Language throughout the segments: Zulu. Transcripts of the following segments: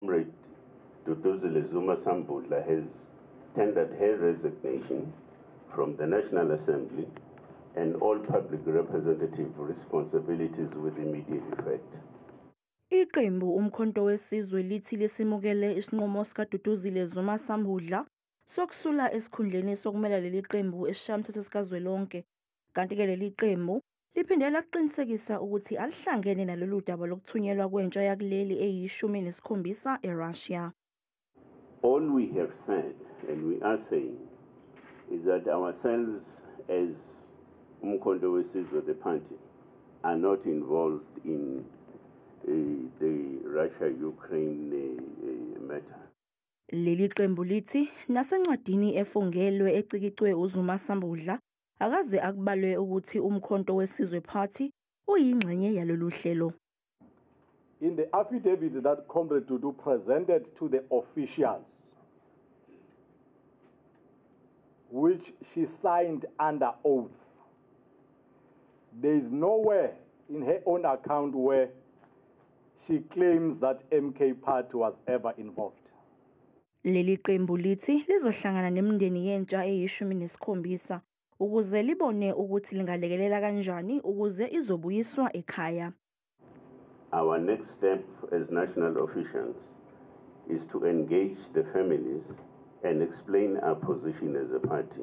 Comrade Duduzile Zuma Sambudla has tendered her resignation from the National Assembly and all public representative responsibilities with immediate effect. Iqembu uMkhonto weSizwe lithi lisimukele isinqumo sikaDuduzile Zuma Sambudla sokusula esikhundleni sokumela leli qembu esiShayamthetho sikazwelonke. Kanti-ke leli qembu liphinde laqinisekisa ukuthi alihlangene nalolu daba lokuthunyelwa kwentsha yakuleli eyi-17 eRussia. All we have said and we are saying is that ourselves as Umkhonto weSizwe, the party, are not involved in the Russia-Ukraine matter. Leli qembu lithi nasencwadini efungelwe ecikicwe uZuma Sambudla akaze akubalwe ukuthi uMkhonto weSizwe Party uyingxenye yalolu hlelo. In the affidavit that Comrade Dudu presented to the officials, which she signed under oath, there is nowhere in her own account where she claims that MK Party was ever involved. Leli qembu lithi lizohlangana nemindeni yentsha eyi-17 ukuze libone ukuthi lingalekelela kanjani ukuze izobuyiswa ekhaya. Our next step as national officials is to engage the families and explain our position as a party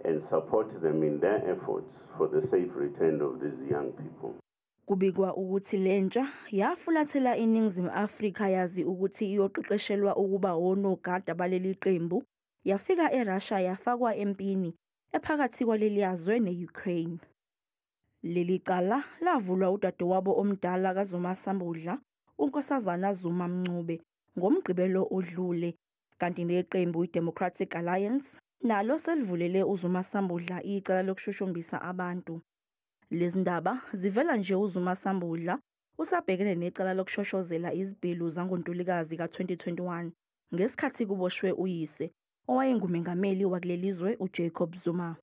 and support them in their efforts for the safe return of these young people. Kubikwa ukuthi lentsha yafulathela iNingizimu Afrika yazi ukuthi iyoqeqeshelwa ukuba onogada baleli qembu, yafika eRussia yafakwa empini ephakathi kwaleliya zwe ne-Ukraine. Leli cala lavulwa udadewabo omdala kaZuma Sambudla, uNkosazana Zuma Mncube, ngoMgqibelo odlule, kanti neqembu iDemocratic Alliance nalo selivulele uZuma Sambudla icala lokushushumbisa abantu. Lezi ndaba zivela nje uZuma Sambudla usabhekene necala lokushoshozela izibhelu zangoNtulikazi ka-2021 ngesikhathi kuboshwe uyise owayengumengameli wakuleli zwe uJacob Zuma.